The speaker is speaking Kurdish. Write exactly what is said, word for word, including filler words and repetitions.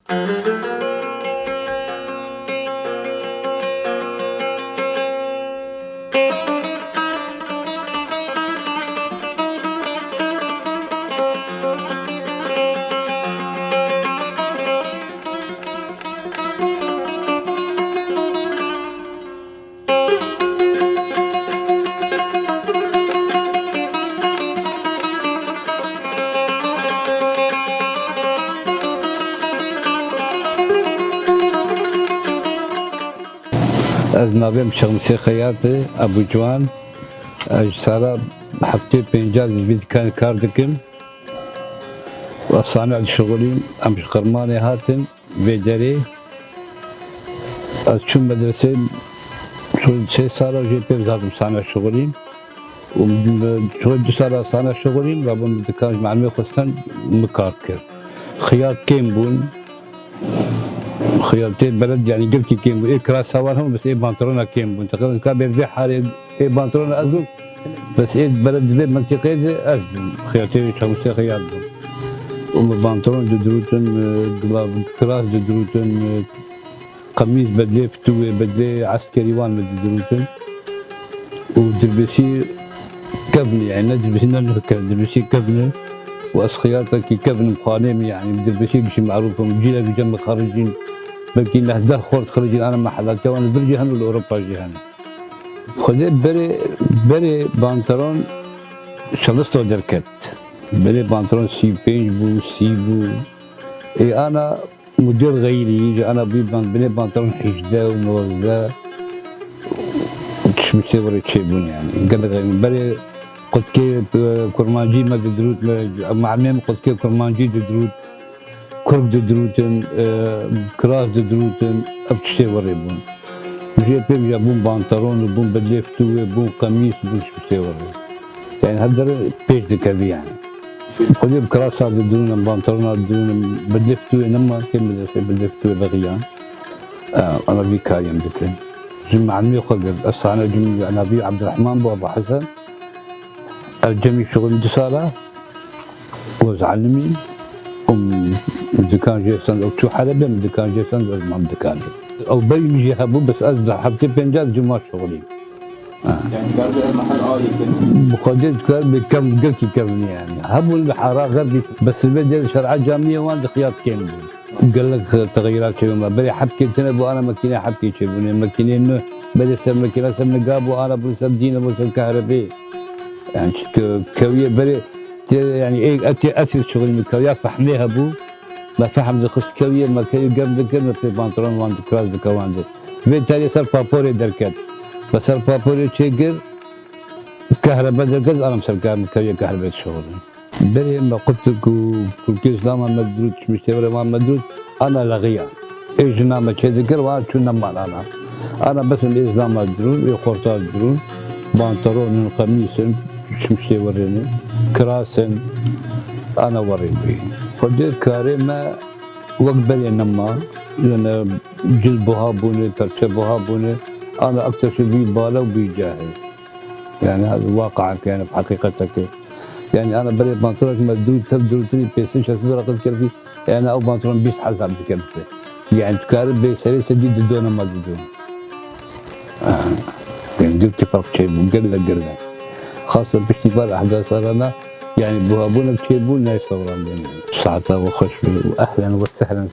Ez navê min Şexmisê Xeyat e, Ebû Ciwan. Ez ji sala heftê pênc di vî dikanê kar dikim. Ez saniya dişixulîm, em ji Qirmanê hatin. Vê derê ez çûm medresê, çû sê sala jê pê zatim saniya şixulîm. Û min çû du sala saniya şixulîm, rabûm dikan ji melemê xwestin min kar kir. Xiyat kêm bûn. Xiyatê beled, yanî gelkî kêm bû. Ê kirasa wan hemû, bes ê bantrona kêm bûn. Teqrîben ka bê vê harê ê bantrona ez bûm. Bes ê beled vê mintîqê de ez bûm. Xiyatê Şexmisê Xeyat bûm. Û min bantron didirûtin, e, gilav, kiras didirûtin, e, qemîs, bedlê fitûyê, bedlê eskerî wan min didirûtin. Û dirbêsî kevn e, yanî ne dirbêsî ne nûke, dirbêsî kevn e. Û ez xiyatekî kevn im, xanê min, yanî dirbêsî gişî merûf im, cîlek cem xerijîn, belkî neh deh xort xerijîn, ana me helatiya wan li vir jî hene û li Ewropa jî hene. Xwedê berê, berê banteron şelisto derket. Berê banteron sî û pênc bû, sî bû. Ê ana model xeyrî, ji ana bî ban-, binê banteron hejdeh û nozdeh û tişt bi sê werê çêbûn yanî. Gelek xeyrî. Berê qutkê, e, kurmancî me didirût, me, me emê min qutkê kurmancî didirût. Kurk didirûtin, e, kiras didirûtin, ev tiştê werê bûn. Jê pê jî bûn banteron û bûn bedlê fitûyê, bûn qemîs, bûn tiştê werê. Yanî her dere pêş dikevî yanî. Xwedê bi kirasa didirûn, em banterona didirûn, em bedlê fitûyê nema, kêm medresê bedlê fitûyê vexiyan. E, ana vî karî em dikin. Ji melemê xwe girt. Ez sane cim, ana vî Ebdurehman bû, Eba Hesen. Ev cemî şixulî du sala. Û ez elimî û min dikan jê send, ew çû Helebê, min dikan jê send, ez mam dikanê. Ew berî min jî hebû, bes ez di heftê pênc di cuma şixulîm. Ha. Yani, kar bi mehel alî kin. Bi Xwedê dikar bi kevn, gelkî kevn yani. Hebûn li hara xerbî, bes li vê derê şer'a camiyê wan di xiyat kêm bûn. Gelek texeyrat çêbûn me. Berê hebkê tune bû, ana makîne hebkê çêbûne. Makînê nû, berê ser makîne, ser niga bû, ana bû ser dîne, bû ser kahrebê. Yani, çi ke-, kewiye berê, tê, yani, ê, etê esir şixulî min kewiya fehmê hebû. Me fehm dixist kewiye, me kewî germ dikir, me pê pantolon wan di, kiras dike wan di. Vê tarî ser paporê derket. Me ser paporê çêkir, kehrebe derket, ana ser kar-, kewiye kehrebe şixulî. Berê me qutik û kulkê zilama me dirût, çimîştê were wan me dirût, ana lexiya. Ê jina me çê dikir, wan çû neman ana. Ana besin ê zilama dirûn, ê xorta dirûn, banteron in, qemîs in, çimîştê were ne, kiras in, ana werê bûyî. Xwedê karê me wek berê nema, yani cil buha bûne, perçe buha bûne, ana ekteşî bûyî bala û bûyî cahê. Yani, waqaek, yani, heqîqetek e. Yani, ana berê pantolonekî me dû, tev dûrtirî pênc sed şeş sed lira qet kerdî. Yani, ew pantolon bîst hezar dike bize. Yani, tu kari bê serê sedî di dona me didû. Yani, gir ki fark çêbû, gir le gir le. Xaso piştî var ehda sarana, yani, buhabûnek çêbû, nayê sewrandin. Saeta we xweş be û ehlen we sehlen.